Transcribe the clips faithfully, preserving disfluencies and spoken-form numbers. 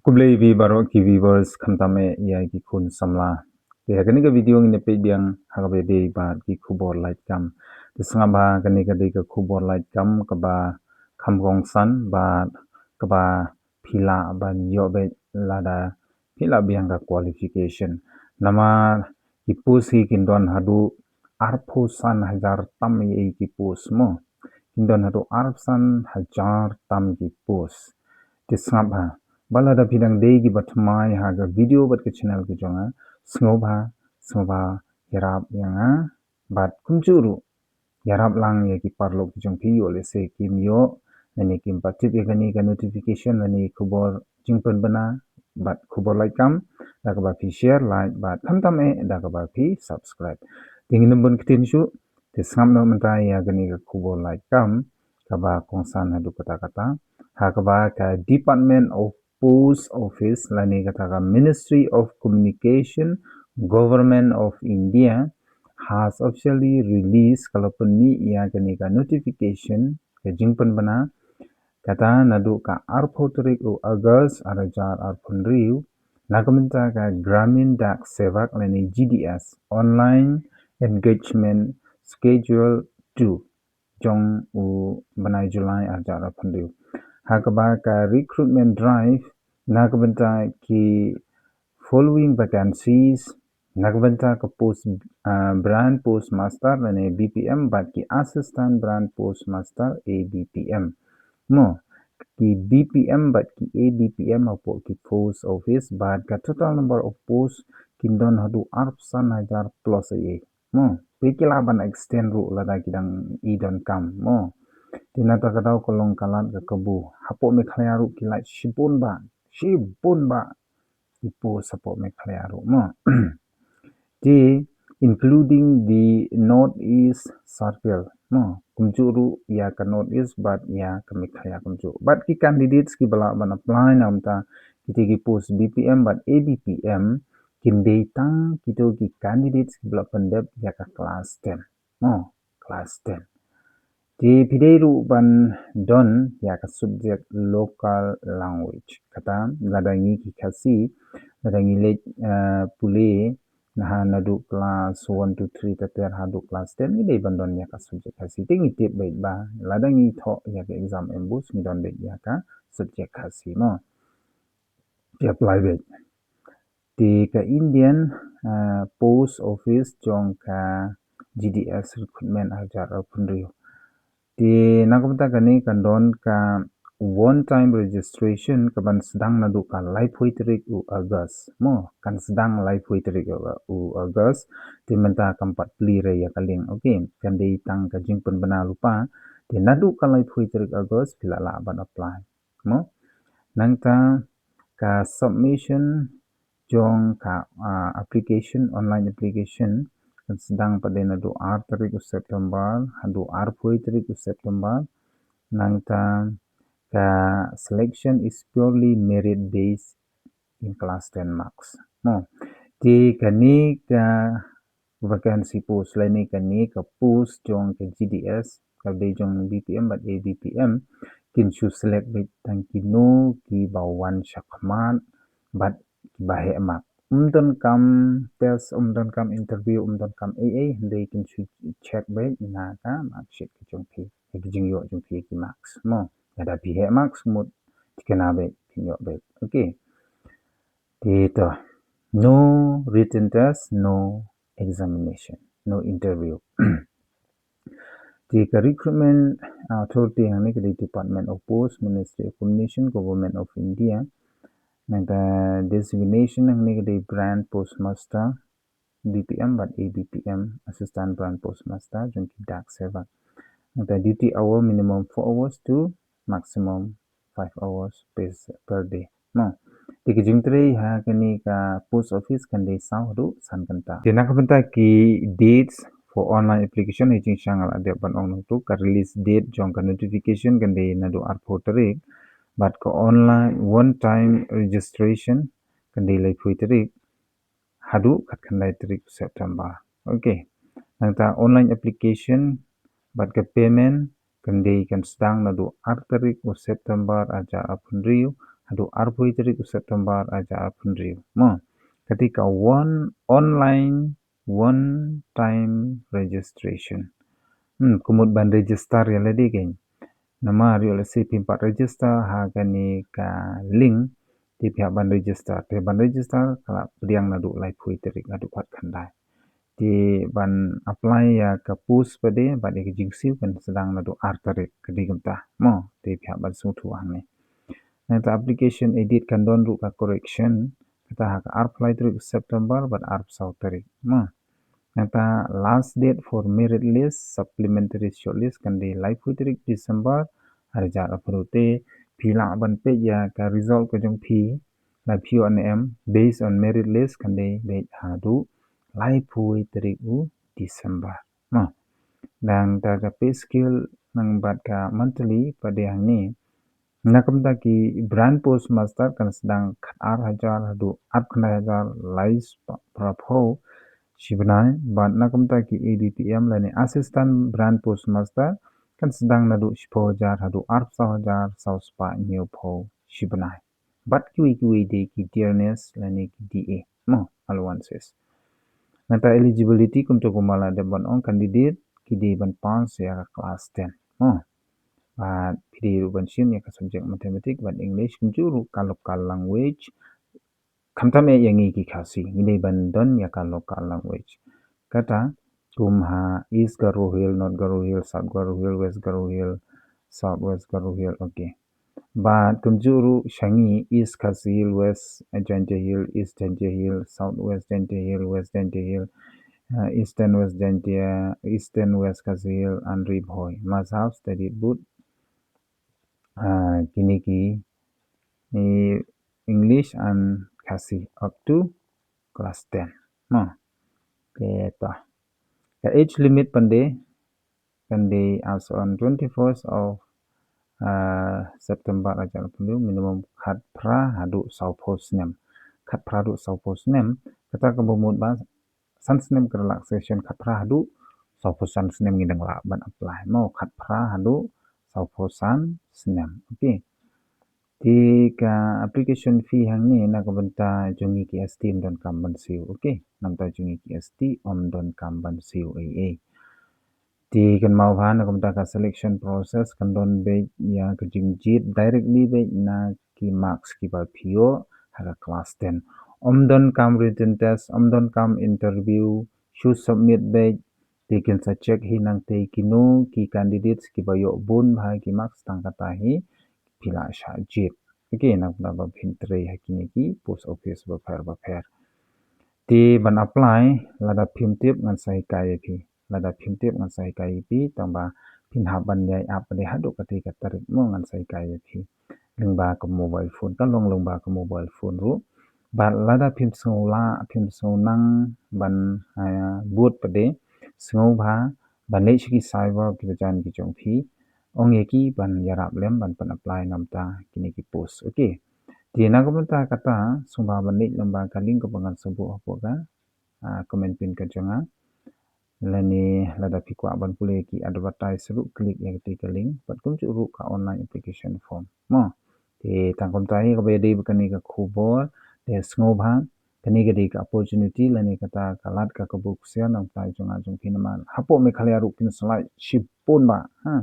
Khublei ïa phi baroh ki viewers, khamtam eh ïa ki khun samla. Te ha kane ka video ngin ïa peit biang ha kaba ïadei bad ki khubor lait kam. Te sngap ha kane ka dei ka khubor lait kam kaba kham kongsan bad kaba phi lah ban ïoh beit lada phi lah biang ka qualification. Namar ki post hi kin don haduh arphew san hajar tam ïa ki post mo. Kin don haduh arphew san hajar tam ki post. Te sngap ha. Ba lada phi dang dei kiba thymmai ha ka video bad ka channel ka jong nga, sngewbha, sngewbha ïarap ïa nga bad kumjuh ruh ïarap lang ïa ki paralok ki jong phi, ïoh lehse kim ïoh lane kim pat tip ïa kane ka notification lane khubor jingpynbna bad khubor lait kam da kaba phi share, like bad khamtam eh da kaba phi subscribe. Te ngin ym bun ktien shuh, te sngap noh mynta ïa kane ka khubor lait kam kaba kongsan haduh katta katta. Ha kaba ka Department of Post Office lane kata ka Ministry of Communication, Government of India has officially released, ka la pynmih ïa kane ka notification, ka jingpynbna, kata naduh ka arphew tarik u August arhajar arphew hynriew, na ka bynta ka Gramin Dak Sevak lane G D S, Online Engagement Schedule two, jong u bnai July arhajar arphew hynriew. Ha kaba ka recruitment drive na ka bynta ki following vacancies, na ka bynta ka post, ah, Branch Postmaster lane B P M bad ki Assistant Branch Postmaster, A B P M. Mo, ki B P M bad ki A B P M hapoh ki post office bad ka total number of post kin don haduh arphew san hajar plus ei ei. Mo, te ki lah ban extend ruh lada ki dang i donkam. Mo, te na kata ka daw ka long ka lad ka kabu. Hapoh Meghalaya ruh ki lait shibun bah, shibun bah ki post hapoh Meghalaya ruh. Mo, te including the North East Circle. Mo, kumjuh ruh ïa ka North East bad ïa ka Meghalaya kumjuh. Bad ki candidates kiba lah ban apply na ka bynta kita ki post B P M bad A B P M kin dei tang kito ki candidates kiba la pyndep ïa ka class ten. Mo, class ten. Te phi dei ruh ban don ïa ka subject local language. Kata lada ngi ki Khasi, lada ngi leit, eh, pule, naha naduh class one, two, three ter ter haduh class ten, ngi dei ban don ïa ka subject Khasi. Te ngi tip beit ba lada ngi thoh ïa ka exam MBOSE, ngi don beit ïa ka subject Khasi mo. Te apply beit. Te ka Indian, ah, Post Office jong ka G D S recruitment arhajar arphew hynriew. Te na ka bynta kane kan don ka one time registration kaban sdang naduh ka laiphew tarik u August. Mo, kan sdang laiphew tarik u, u August. Te mynta kam pat plie re ïa ka link. Okay, kan dei tang ka jingpynbna lypa. Te naduh ka laiphew tarik August phi lah lah ban apply. Mo, nangta ka submission jong ka, ah, application, online application, kan sdang pat de naduh ar tarik u September haduh arphew tarik u September. Nangta ka selection is purely merit based in class ten marks. Mo, te kane ka vacancy post lane kane ka post jong ka G D S, ka dei jong B P M bad A B P M, kin shu select beit tang kino kiba wan shakhmat bad kiba heh mark. Um donkam test, um donkam interview, um donkam ei ei, hynrei kin shu check beit na ka mark sheet ka jong phi, ka jingïoh jong phi ki marks. Mo, lada phi heh marks mut thikna beit, phin ïoh beit. Okay. Te to, no written test, no examination, no interview. Te ka recruitment authority hangne ka dei Department of Post, Ministry of Communication, Government of India. Nangta designation hangne ka dei Branch Postmaster, B P M bad A B P M, Assistant Branch Postmaster, jong ki Dak Sevak. Nangta duty hour minimum four hours to maximum five hours per, per day. No. Te ka jingtrei ha kane ka post office kan dei saw haduh san kynta. Te na ka bynta ki dates for online application, ha jingshisha nga la dep ban ong nangtu, ka release date jong ka notification kan dei naduh arphew tarik. Bad ka online one time registration kan dei laiphew tarik haduh khatkhyndai tarik September. Okay. Nangta online application bad ka payment kan dei kan sdang naduh ar tarik u September arhajar arphew hynriew haduh arphew tarik u September ar hajar arphew hynriew. Mo, kata ka one online one time registration. Hmm, kumut ban register ïa lade kein. Namar ïoh lehse phim pat register ha kane ka link, te phi hap ban register. Te ban register ka la pdiang naduh laiphew tarik haduh khatkhyndai. Te ban apply ïa ka post pat de bad ïa ka jingsiew kan sdang naduh ar tarik, ka dei kumta. Mo, te phi hap ban sngewthuh hangne. Nangta application edit kan don ruh ka correction, kata ha ka arphew lai tarik September bad arphew saw tarik. Mo, nangta last date for merit list, supplementary shortlist kan dei laiphew tarik December ar hajar arphew. Te phi lah ban peit ïa ka result ka jong phi, la phi ïoh ne em, based on merit list kan dei beit haduh laiphew tarik u December. Mo, nangta ka pay scale nang bad ka monthly pat de hangne. Na ka bynta ki branch postmaster kan sdang khatar hajar haduh arphew khyndai hajar lai spah phraphew shi bnai, bad na ka bynta ki A B P M lane assistant branch postmaster kan sdang naduh shiphew hajar haduh arphew saw hajar saw spah hynñiewphew shi bnai. Bad kiwei kiwei de ki dearness lane ki D A, mo, allowances. Nangta eligibility kumta kumba la dep ban ong, candidate ki dei ban pass ïa ka class ten. Mo, bad phi dei ruh ban shim ïa ka subject mathematics bad English, kumjuh ruh ka local language. Khamtam eh ïa ngi ki Khasi, ngi dei ban don ïa ka local language. Kata kum ha East Garo Hills, North Garo Hills, South Garo Hills, West Garo Hills, South West Garo Hills. Okay. Bad kumjuh ruh sha ngi East Khasi Hills, West Jaintia Hills, East Jaintia Hills, South West Jaintia Hills, West Jaintia Hills, uh, Eastern West Jaintia, Eastern West Khasi Hills and Ri Bhoi must have studied both, uh, kine ki, eh, English and Khasi up to class ten. Mo, kata. Ka age limit pat de kan dei as on twenty-first of, uh, September ar hajar arphew, minimum khatphra haduh sawphew snem. Khatphra haduh sawphew snem, kata kaba mut ba san snem ka relaxation, khatphra haduh sawphew san snem ngi dang lah ban apply. Mo, khatphra haduh sawphew san snem. Okay. Te ka application fee hangne na ka bynta jong ngi ki S T ym donkam ban siew. Okay. Na ka bynta jong ngi ki S T ym donkam ban siew ei ei. Te kynmaw bha na ka bynta ka selection process kan don beit ïa ka jingjied directly beit na ki marks kiba phi ïoh ha ka class ten. Ym donkam written test, ym donkam interview, shu submit beit. Te kin sa check hi nangtei kino ki candidates kiba ïoh bun bha ki marks, tang kata hi phi lah shah jied. Okay, na ka bynta ba phin trei ha kine ki post office bapher bapher. Te ban apply, lada phim tip ngan sa hikai ïa phi. Lada phim tip ngan sa hikai ïa phi, tang ba phin hap ban leit ap pat de haduh katei ka tarik, mo, ngan sa hikai ïa phi. Lyngba ka mobile phone, ka long lyngba ka mobile phone ruh. Bad lada phim sngew lah, phim sngew nang ban, ah, bud pat de, sngewbha ban leit sha ki cyber kiba jan ki jong phi, ong ïa ki ban ïarap lem ban pyn apply na ka bynta kine ki post. Okay. Te na ka bynta kata, sngewbha ban leit lyngba ka link kaba ngan sa buh hapoh ka, ah, comment pin ka jong nga. Lane lada phi kwah ban pule ki advertise ruh, click ïa katei ka link, bad kumjuh ruh ka online application form. Mo, te tang kumta hi kaba ïadei bad kane ka khubor. Te sngewbha, kane ka dei ka opportunity lane kata ka lad ka kabu ksiar na ka bynta jong nga jong phi namar hapoh Meghalaya ruh kin sa lait shibun bha, ha,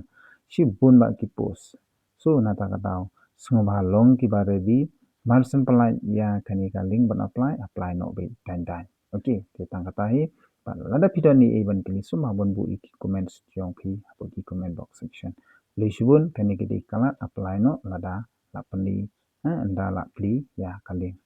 shibun bha ki post. So nangta ka daw sngewbha long kiba ready, mar syn pyllait ïa kane ka link ban apply, apply noh beit dang dang. Okay, te tang kata hi, bad lada phi don ei ei ban kylli, sngewbha ban buh ïa ki comments jong phi hapoh ki comment box section. Khublei shibun, kane ka dei ka lad, apply noh lada lah pynlong, ha, ynda lah plie ïa ka link.